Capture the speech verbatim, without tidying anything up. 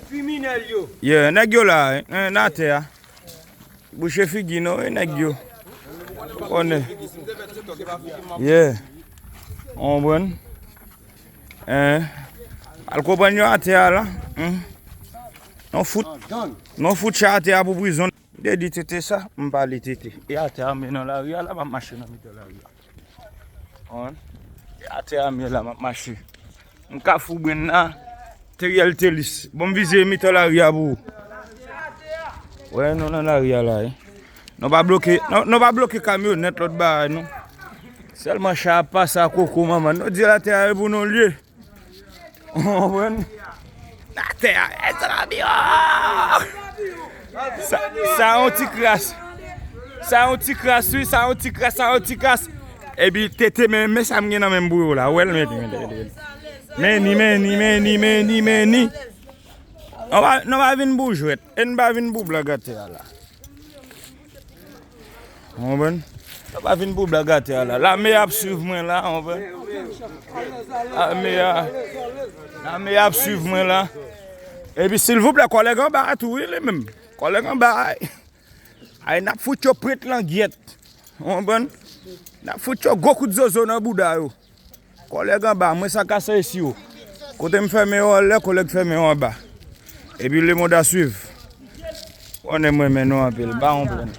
Kriminèl yo. Yeah, nèg yo la, eh, nan atè a. Bouche figi nou, eh, nèg yo. Ou konnen. Yeah. Ou konprann? Eh. Al konprann yo atè a la. Hmm. Non fout. Non fout chay atè a pou prizon. M te di Tete sa, m pa li Tete. E atè a m ye nan lari a la, m ap mache nan mitan lari a. Konprann? E atè a m ye la, m ap mache. M Kafou Brenn la, Teriel Telis. Bon, m vize mitan lari a pou ou. Wè, nou nan lari a la, wi. Nou pa bloke, nou, nou pa bloke kamyonèt, lòt bagay, non. Sèlman chay ap pase a koko manman. Nou di atè a e pou nou l ye. Ou konprann? Atè a, e sa la bi, oh! Sa, sa yon ti kras. Sa yon ti kras, wi, sa yon ti kras, sa yon ti kras. Epi Tete, men, men sa m gen nan men m pou yo la. Ou wè l, men, men, men, men. Meni, meni, meni, meni, meni. Nou pa, nou pa vin pou jwèt. E n pa vin pou blag atè a la. Ou konprann? Sa pa vin pou blag atè a la. Lame ap swiv mwen la, ou konprann? Lame a, lame ap swiv mwen la. Epi silvouplè, kòlèg anba a tou, wi, li menm. Kòlèg anba a. Ay, n ap fout yo prèt langyèt. Ou konprann? N ap fout yo gwo kout zozo nan bouda yo. Kòlèg anba, mwen sa kase esi yo. Kote m fèmen yo anlè, kòlèg fèmen yo anba. Epi lemonn a swiv. Konnen mwen men nou anpil, pa yon pwoblèm.